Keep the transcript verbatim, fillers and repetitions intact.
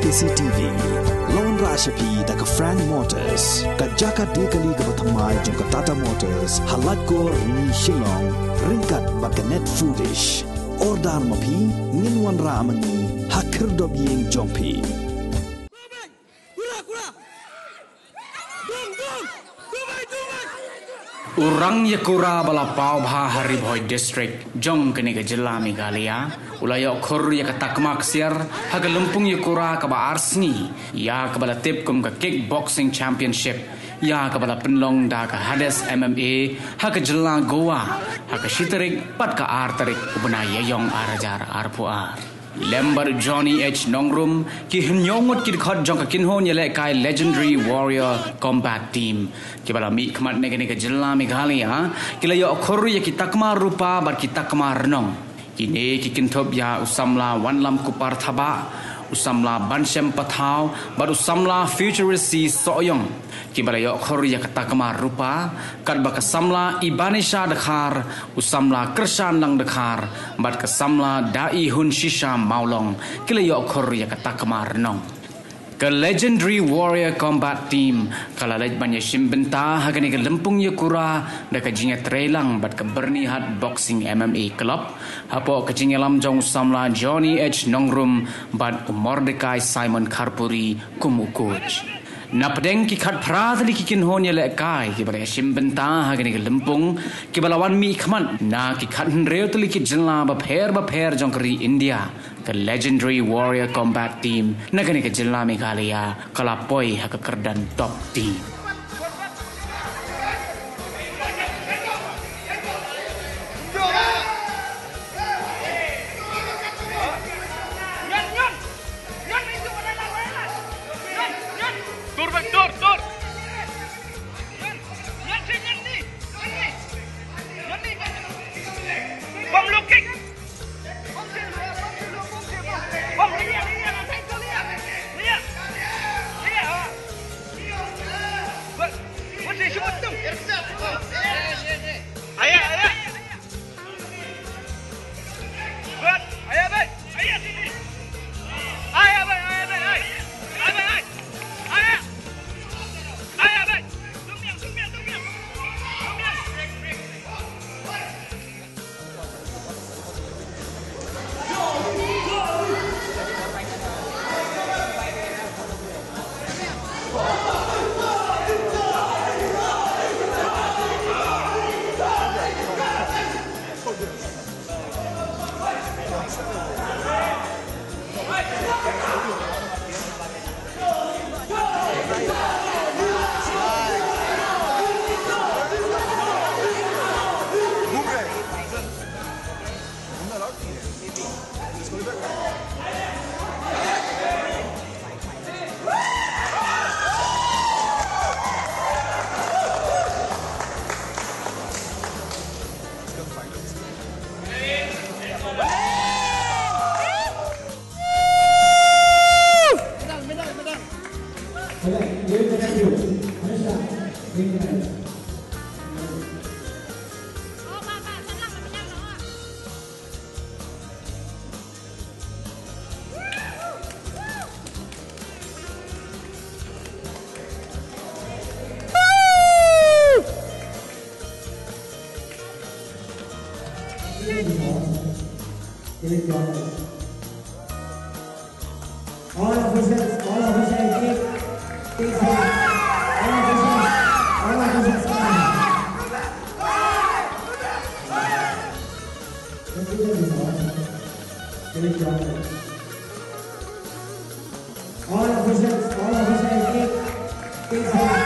K C T V. La wanrah sha phi da ka Frank Motors, ka jaka die kali kaba thymmai jong ka Tata Motors, ha Laitkor Rni Shillong, ryngkat bad ka Net Foodish. Order ma phi, ngin wanrah ma ngi ha khyrdop ïing jong phi. U rang ïakura ba la paw bha ha Ri Bhoi District jong kane ka jylla Meghalaya u la ïoh khur ïa ka takma ksiar ha ka lympung ïakura kaba ar sngi, ïa kaba la tip kum ka Kick Boxing Championship, ïa kaba la pynlong da ka Hades M M A ha ka jylla Goa ha ka shi tarik bad ka ar tarik u bnai Ïaïong ar hajar arphew ar. Lem bad u Johnny H Nongrum, ki hynñiew ngut ki dkhot jong ka kynhun ïalehkai Legendary Warrior Combat Team, kiba la mihkhmat na kane ka jylla Meghalaya, ki la ïoh khur ïa ki takma rupa bad ki takma rnong. Kine ki kynthup ïa u samla Wanlam Kupar Thabah, u samla Banshem Pathaw bad u samla Futurist Sohiong, kiba la ïoh khur ïa ka takma rupa, katba ka samla Ibanisha Dkhar, u samla Kyrshan Lang Dkhar bad ka samla Daihun Shisha Mawlong, ki la ïoh khur ïa ka takma rnong. Ka Legendary Warrior Combat Team ka la leit ban ïashim bynta ha kane ka lympung ïakura da ka jingïatreilang bad ka Byrnihat Boxing M M A Club, hapoh ka jingïalam jong u samla Johnny H Nongrum bad u Mordecai Simon Kharpuri kum u coach. Na pdeng ki khatphra tylli ki kynhun ïalehkai kiba la ïashim bynta ha kane ka lympung, kiba la wan mihkhmat na ki khathynriew tylli ki jylla bapher bapher jong ka ri India, ka Legendary Warrior Combat Team na kane ka jylla Meghalaya ka la poi ha ka kyrdan top team. All officers, all officers, keep, keep safe. All officers, all officers, come. All officers, all officers, keep, keep safe.